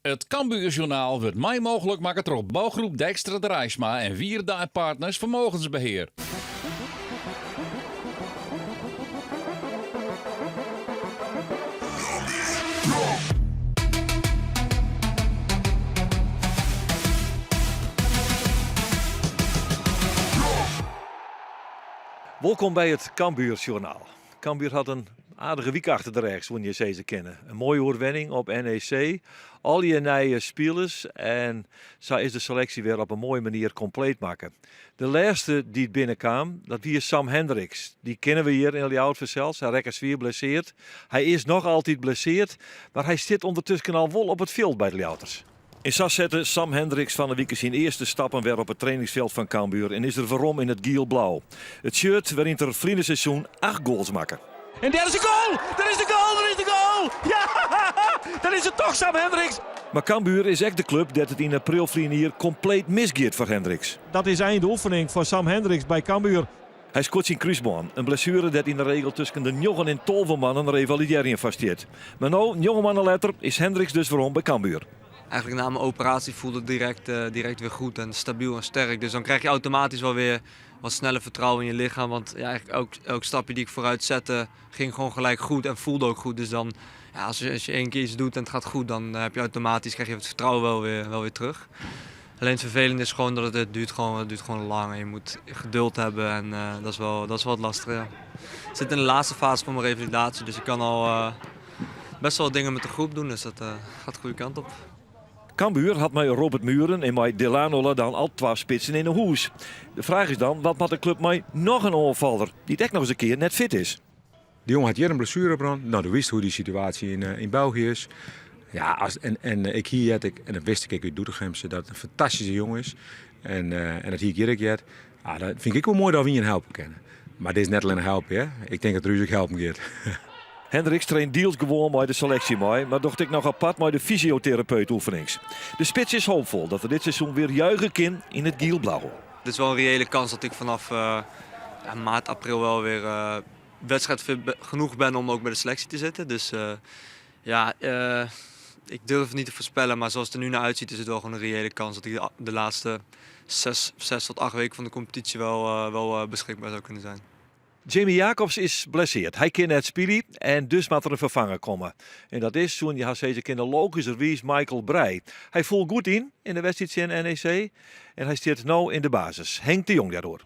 It Cambuur Journaal wurdt mei mooglik makke troch Bouwgroep Dijkstra Draisma en Wierda en Partners Vermogensbeheer. Wolkom by it Cambuur Sjoernaal. Cambuur hat in aardige wike achter de rêch, soene je sizze kinne. In moaie oerwinning op NEC, allegear nije spilers en sa is de seleksje wer op in moaie manier kompleet makke. De lêste dy't binnenkaam, dat wie Sam Hendriks. Dy kinne we hjir yn Ljouwert fansels. Hy rekke swier blesseard. Hy is noch altyd blesseard, mar hy stiet ûndertusken al wol op it fjild by de Ljouwerters. En sa sette Sam Hendriks fan 'e wike syn earste stappen wer op it trainingsfjild fan Cambuur en is er werom yn it giel-blau. It shirt wêryn't er ferline seizoen acht goals makke. En dêr is de goal! Dêr is de goal! Dêr is de goal! Ja! Dan is it toch Sam Hendriks! Mar Cambuur is ek de klup dêr't it yn april ferline jier kompleet misgiet foar Hendriks. Dat is ein de oefening foar Sam Hendriks by Cambuur. Hy skuort syn krúsbân, in blessuere dêr't yn 'e regel tusken de njoggen en 12 moannen revalidearjen foar stiet. Mar no, njoggen moanne letter, is Hendriks dus werom by Cambuur. Eigenlijk na mijn operatie voelde het direct, direct weer goed en stabiel en sterk. Dus dan krijg je automatisch wel weer wat sneller vertrouwen in je lichaam. Want ja, eigenlijk elk, elk stapje die ik vooruit zette ging gewoon gelijk goed en voelde ook goed. Dus dan, ja, als je, als je één keer iets doet en het gaat goed, dan heb je automatisch krijg je het vertrouwen wel weer, wel weer terug. Alleen het vervelende is gewoon dat het, het, duurt, gewoon, het duurt gewoon lang en je moet geduld hebben en uh, dat, is wel, dat is wel het lastige. Ja. Ik zit in de laatste fase van mijn revalidatie, dus ik kan al uh, best wel dingen met de groep doen, dus dat uh, gaat de goede kant op. Cambuur hat mei Robert Mühren en mei Delano Ladan al twa spitsen yn 'e hûs. De fraach is dan, wat moat de klup mei noch in oanfaller, dy't ek noch ris in kear net fit is? De jonge hat hjir in blessuere oprûn. No, do witst hoe't dy situaasje yn, yn België is. Ja, as, en, en ik hie heard, ik, en dat wist ik ek út Doetinchemse, dat it in fantastyske jonge is. En, uh, en dat hie ik hjir ek heard. Ah, dat fyn ik ek wol moai dat we ien helpe kinne. Mar dit is net allinnich helpe, hè. Ik tink dat er ús ek helpen giet. Hendriks traint diels gewoan mei de seleksje mei, mar docht ek noch apart mei de fysioterapeut oefenings. De spits is hoopfol dat er dit seizoen wer juiche kin yn it giel-blau. Het is wel een reële kans dat ik vanaf uh, ja, maart, april wel weer uh, wedstrijdfit genoeg ben om ook bij de selectie te zitten. Dus uh, ja, ik durf het niet te voorspellen, maar zoals het er nu naar uitziet is het wel gewoon een reële kans dat ik de, de laatste 6, 6 tot 8 weken van de competitie wel, wel beschikbaar zou kunnen zijn. Jamie Jacobs is blesseard. Hy kin net spylje en dus moat der in ferfanger komme. En dat is, soene je hast sizze kinne, logyskerwiis Michael Breij. Hy foel goed yn yn de wedstriid tsjin NEC en hy stiet no yn de basis. Henk de Jong dêroer.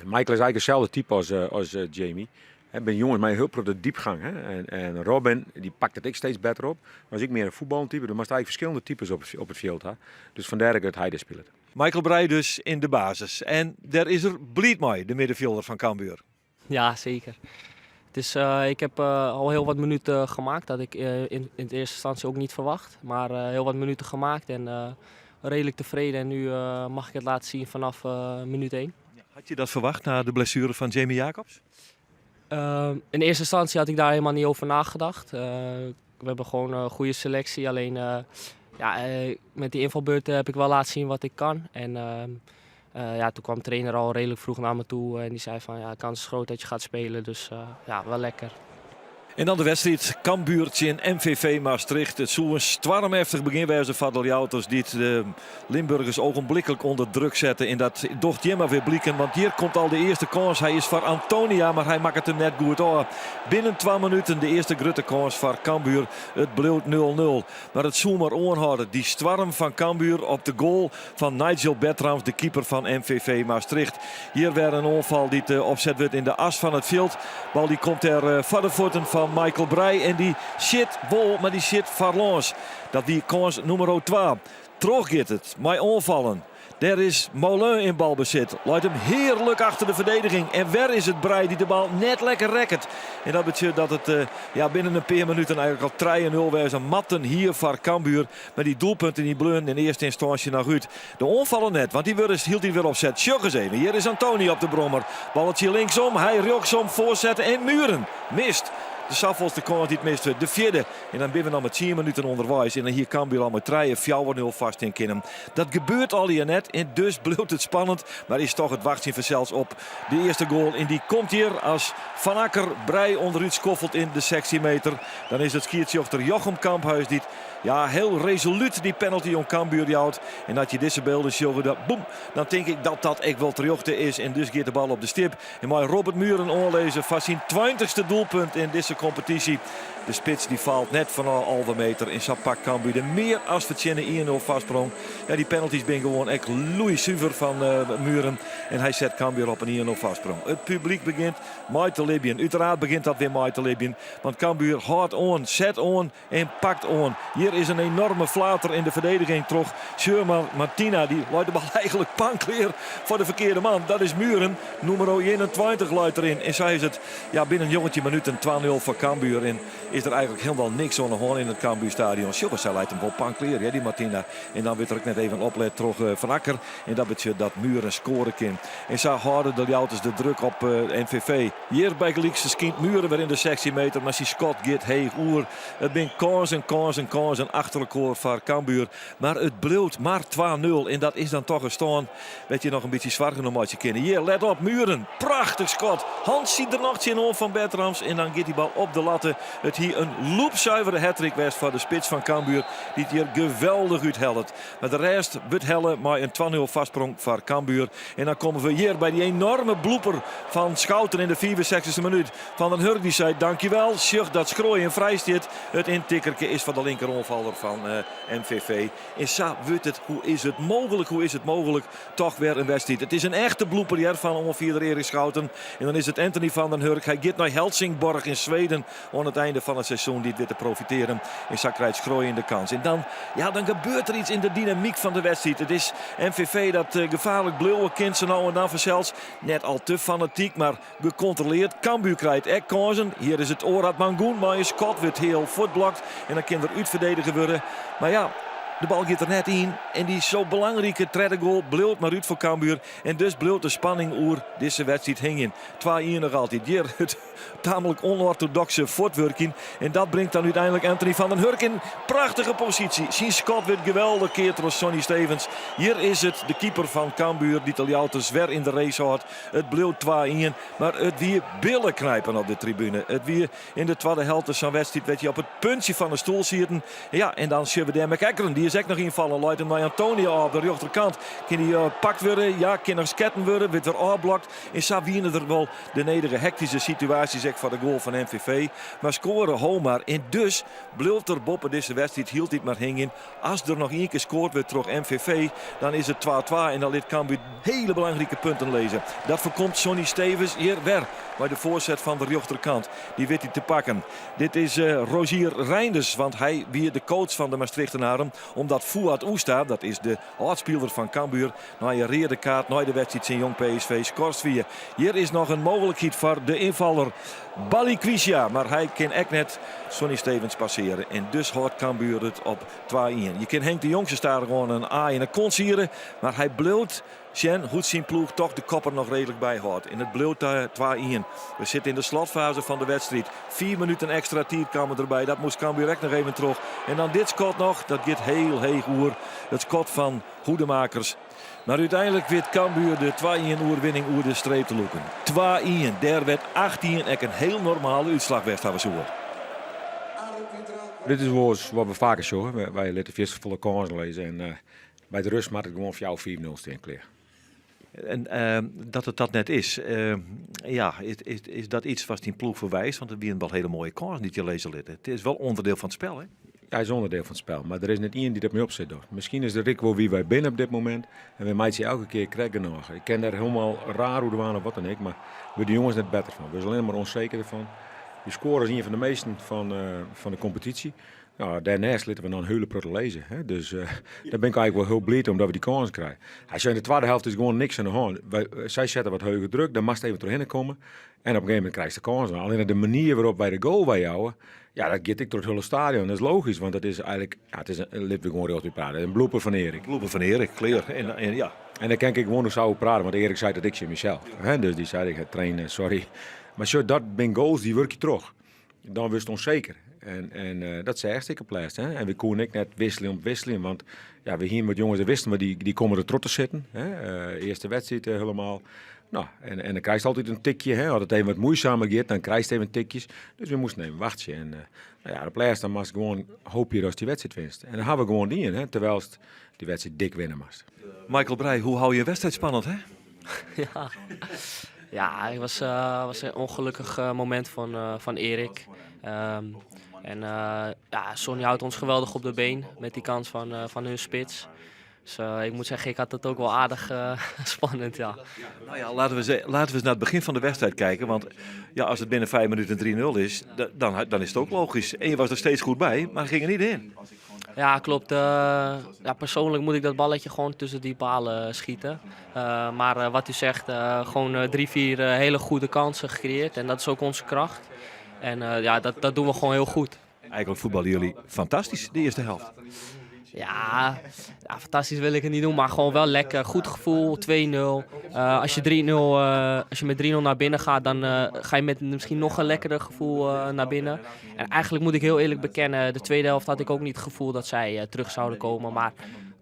Michael is eigenlijk hetzelfde type als, als Jamie. Hè, ben jongens met heel de diepgang. Hè. En, en Robin die pakt het ook steeds beter op. Maar is ik meer een voetbaltype. Du moatst eigenlijk verschillende types op, op het veld ha. Dus vandaar dat hy der spilet. Michael Breij dus yn de basis. En dêr is er bliid mei, de middenfjilder fan Cambuur. Ja, zeker. Het is, ik heb al heel wat minuten gemaakt. Dat had ik in de eerste instantie ook niet verwacht. Maar heel wat minuten gemaakt en redelijk tevreden. En nu mag ik het laten zien vanaf minuut 1. Had je dat verwacht na de blessure van Jamie Jacobs? In eerste instantie had ik daar helemaal niet over nagedacht. We hebben gewoon een goede selectie. Alleen ja, met die invalbeurten heb ik wel laten zien wat ik kan. En ja, toen kwam de trainer al redelijk vroeg naar me toe en die zei van ja, de kans is groot dat je gaat spelen. Dus ja, wel lekker. En dan de wedstriid Cambuur tsjin MVV Maastricht. It soe in stoarmeftich begjin wêze foar de Ljouwerters dy't de Limburgers ogenblikkelijk ûnder druk sette. En dat docht hjir mar wer bliken, want hjir komt al de earste kâns. Hy is foar Antonia, mar hy makket him net goed ôf. Binnen 2 minuten de earste grutte kâns foar Cambuur. It bliuwt 0-0. Mar it soe mar oanhâlde, dy stoarm fan Cambuur op de goal fan Nigel Bertrams, de keeper fan MVV Maastricht. Hjir wer in oanfal dy't opset wurdt yn de as fan it fjild. Bal dy komt dêr foar de fuotten fan Michael Breij en dy sjit wol, mar dy sjit foarlâns. Dat wie kâns nûmer 2. Troch giet it mei oanfallen. Dêr is Moulin yn balbesit. Leit him hearlik achter de ferdediging. En wer is it Breij dy't de bal net lekker rekket. En dat betsjut dat it eh, ja, binnen in pear minuten eigenlik al 3-0 wêze moatten hie foar Cambuur. Mar dy doelpunten dy bleaunen yn earste ynstânsje noch út. De oanfallen net, want dy wurde hieltyd wer opset. Sjoch ris even, hjir is Antonia op de brommer. Balletsje linksom, hy rjochtsom, foarset en Mühren mist. De safolste kâns dy't mist wurdt, de fjirde. En dan binne we noch mar 10 minuten ûnderweis en dan hie Cambuur al mei 3, 4-0 foarstean kinnen. Dat gebeurt allegear net en dus bliuwt it spannend. Mar is toch it wachtsjen fansels op de earste goal. En dy komt hjir as Van Akker Breij ûnderút skoffelt yn de 16 meter. Dan is it skiedsrjochter Jochem Kamphuis dy't Ja, heel resoluut die penalty oan Cambuur jout. En as je dizze bylden sjogge, dan, boem, dan tink ik dat dat ek wol terjochte is. En dus giet de bal op de stip. En mei Robert Mühren oanlizze foar syn tweintichste doelpunt yn dizze kompetysje. De spits dy faalt net fanôf 11 meter. En sa pakt Cambuur de mear as fertsjinne 1-0 foarsprong. Ja, dy penalties binne gewoan ek loeisuver fan uh, Mühren. En hy set Cambuur op in 1-0 foarsprong. It publyk begjint mei te libjen. Uteraard begjint dat wer mei te libjen. Want Cambuur hâldt oan, set oan en pakt oan. Hjir is in enorme flater yn de ferdediging troch Sherman Martina. Dy leit de bal eigenlik panklear foar de ferkearde man. Dat is Mühren. Nûmer 21 leit deryn. En sa is it ja, binnen 19 minuten 2-0 foar Cambuur. En is der eigenlik hielendal niks oan de hân yn it Cambuurstadion. Sjoch, sy leit him wol panklear, hè, dy Martina. En dan wurdt der ek net even oplet troch eh, Van Akker. En dat betsjut dat Mühren skoare kin. En sa hâlde de Ljouwerters de druk op MVV. Hjir bygelyks ferskynt Mühren wer yn de 16 meter, mar syn skot giet heech oer. It binne kânsen, kânsen, kânsen achter elkoar foar Cambuur. Mar it bliuwt mar 2-0 en dat is dan toch in stân wêr't je noch in bytsje soargen om meitsje kinne. Hjir, let op, Mühren, prachtich skot. Hantsje der noch tsjinoan fan Bertrams en dan giet dy bal op de latte. It hie in loepsuvere hattrick west foar de spits fan Cambuur, dy't hjir geweldich úthellet. Mar de rêst wurdt helle mei in 2-0 foarsprong foar Cambuur. En dan komme we hjir by dy enorme blooper fan Schouten yn de 65e minút. Van den Hurk dy sei dankjewel, sjoch dat Schroei frij stiet. It yntikkerke is foar de linkeroanfaller fan MVV. En sa wurdt it, hoe is it mooglik, hoe is it mooglik, toch wer in wedstriid. It is in echte blooper hjir fan oanfierder Erik Schouten. En dan is it Anthony van den Hurk. Hy giet nei Helsingborg yn Sweden oan it einde fan it seizoen dy't wit te profitearjen. En sa krijt Schroei de kâns. En dan, ja, dan gebeurt der yts yn de dynamyk fan de wedstriid. It is MVV dat eh, gefaarlik bliuwe kin sa no en dan fansels. Net al te fanatyk, mar gekontroleard. Cambuur krijt ek kânsen. Hjir is it Oratmangoen mei in skot wurdt heal fuortblokt. En dan kin der útferdedige wurde. Mar ja, de bal giet der net yn. En dy sa belangrike tredde goal bliuwt mar út foar Cambuur. En dus bliuwt de spanning oer dizze wedstriid hingjen. 2-1 noch altyd. Hjir it tamelijk onortodokse fuortwurkjen. En dat bringt dan úteinlik Anthony van den Hurk yn prachtige posysje. Syn skot wurdt geweldich keard troch Sonny Stevens. Hjir is it de keeper fan Cambuur dy't de Ljouwerters wer yn de race hâldt. It bliuwt 2-1, mar it wie billeknipen op de tribune. It wie yn de twadde helte sa'n wedstriid wêr't je op it puntsje fan de stoel sieten. Ja, en dan sjogge we dêr McEachran. Dy is ek noch ynfallen. Leit him nei Antonia op de rjochterkant. Kin dy eh, pakt wurde? Ja, kin noch sketten wurde. Wurdt wer ôfblokt. En sa wiene der wol de nedige hektyske situaasjes ek foar de goal fan MVV. Mar skoare hold mar. En dus bliuwt der boppe dizze wedstriid hieltyd mar hingjen. As der noch ien kear skoard wurdt troch MVV, dan is it 2-2 en dan lit Cambuur hiele belangrike punten lizze. Dat foarkomt Sonny Stevens hjir wer mei de foarset fan de rjochterkant. Dy wit hy te pakken. Dit is eh, Rogier Reinders, want hy wie de coach fan de Maastrichtenaren. Omdat Fouad Oesta, dat is de âld-spiler fan Cambuur, nei in reade kaart nei de wedstriid tsjin Jong PSV skorst wie. Hjir is noch in mooglikheid foar de ynfaller Balikwisha, mar hy kin ek net Sonny Stevens passearje en dus hâldt Cambuur it op 2-1. Je kin Henk de Jong sa stadichoan in aai yn 'e kont siere, mar hy bliuwt sjen hoe't syn ploech toch de kop der noch reedlik by hâldt. En it bliuwt 2-1. We sitte yn de slotfaze fan de wedstriid. Fiif minuten ekstra tiid kamen derby. Dat moast Cambuur ek noch even troch. En dan dit skot noch, dat giet hiel heech oer. It skot fan Hoedemakers. Mar úteinlik wit Cambuur de 2-1 oerwinning oer de streep te lûken. 2-1, dêr wêr't 8-1 ek in hiel normale útslach west hawwe soe. Dit is wolris wat we faker sjogge. Wy litte fierste folle kânsen lizze en uh, by de rust moat it gewoan 4-5-0 stean klear. En uh, dat it dat net is, uh, ja, is, is, is dat yts watst dyn ploech ferwiist? Want it wiene wol hiele moaie kânsen dy't je lizze litte. It is wol ûnderdiel fan it spel, hè? Ja, is ûnderdiel fan it spel, mar der is net ien dy't op my opsit docht. Miskien is de Rick wol wie wy binne op dit momint en wy meitsje elke kear krekt genôch. Ik kin dêr hielendal raar oer dwaan of wat dan ek, mar wurde de jonges net better fan. We wurde allinne mar ûnsekerder fan. We skoare as ien fan de measten fan, uh, fan de kompetysje. Nou, dêrneist litte we noch in hiele protte lizze. Hè? Dus uh, dêr bin ik eigenlik wol hiel bliid om dat we dy kâns krije. Hy sei yn de twadde helte is gewoan niks oan de hân. Wy, sy sette wat heger druk, dan moatst even trochhinne komme. En op in gegeven momint krijst de kâns. Allinne de manier wêrop't wy de goal weijouwe, ja, dat giet ek troch it hiele stadion. Dat is logysk, want dat is eigenlik, ja, it is in, litte we gewoan rjochtút prate, in blooper fan Erik. Blooper fan Erik, klear. En, en, ja. En dan kin ik gewoan sa oer prate, want Erik sei dat ek tsjin mysels. Hè? Dus dy sei, ik train, sorry. Mar sjoch, dat binne goals dy wurkje troch. Dan wurdst ûnseker. En, en uh, dat seachst ek op lêst. Hè? En we koene ek net wikselje om wikseljen, want ja, we hiene wat jonges, wisten we, dy, dy komme der troch te sitten. Hè? Uh, earste wedstriid uh, hielendal. No, en, en dan krijst altyd in tikje. Hè? As it even wat muoisumer giet, dan krijst even tikjes. Dus we moasten even wachtsje. En no ja, op lêst dan moatst gewoan hoopje datst dy wedstriid winst. En dat ha we gewoan dien, hè? Terwylst dy wedstriid dik winne moatst. Michael Breij, hoe hou je een wedstrijd spannend, hè? Ja, ja het was een ongelukkig moment van Erik. En ja, Sonny houdt ons geweldig op de been met die kans van hun spits. Dus ik moet zeggen, ik had het ook wel aardig spannend, ja. Nou ja, laten we eens naar het begin van de wedstrijd kijken. Want ja, als het binnen 5 minuten 3-0 is, dan is het ook logisch. En je was er steeds goed bij, maar ging er niet in. Ja, klopt. Ja, persoonlijk moet ik dat balletje gewoon tussen die palen schieten. Maar wat u zegt, gewoon 3, 4 hele goede kansen gecreëerd. En dat is ook onze kracht. En ja, dat doen we gewoon heel goed. Eigenlijk voetballen jullie fantastisch de eerste helft. Ja, ja, fantastisch wil ik het niet doen, maar gewoon wel lekker. Goed gevoel, 2-0. Als je met 3-0 naar binnen gaat, dan ga je met misschien nog een lekkerder gevoel naar binnen. En eigenlijk moet ik heel eerlijk bekennen, de tweede helft had ik ook niet het gevoel dat zij terug zouden komen. Maar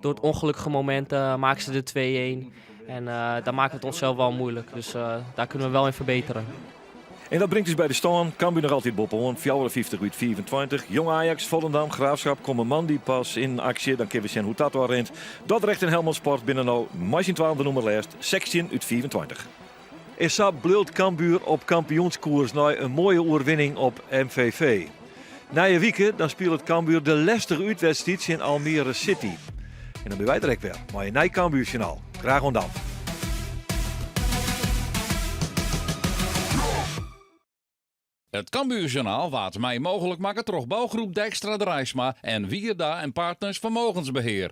door het ongelukkige moment maken ze de 2-1. En daar maken we het onszelf wel moeilijk. Dus daar kunnen we wel in verbeteren. En dat bringt dus by de stân. Cambuur noch altyd boppe-oan. 54 út 25. Jong Ajax, Volendam, Graafschap. Komme moandei pas yn aksje. Dan kinne we sjen hoe't dat wer rint. Dordrecht en Helmond Sport binne no mei syn twaalfde nûmer lêst. 16 út 25. En sa bliuwt Cambuur op kampioenskoers nei in moaie oerwinning op MVV. Nije wike dan spilet Cambuur de lêste útwedstriid tsjin Almere City. En dan binne wy der ek wer mei in nij Cambuurjournaal. Graach oant dan. It Cambuurjournaal waard mei mooglik makke troch bougroep Dijkstra Draisma en Wierda en Partners Vermogensbeheer.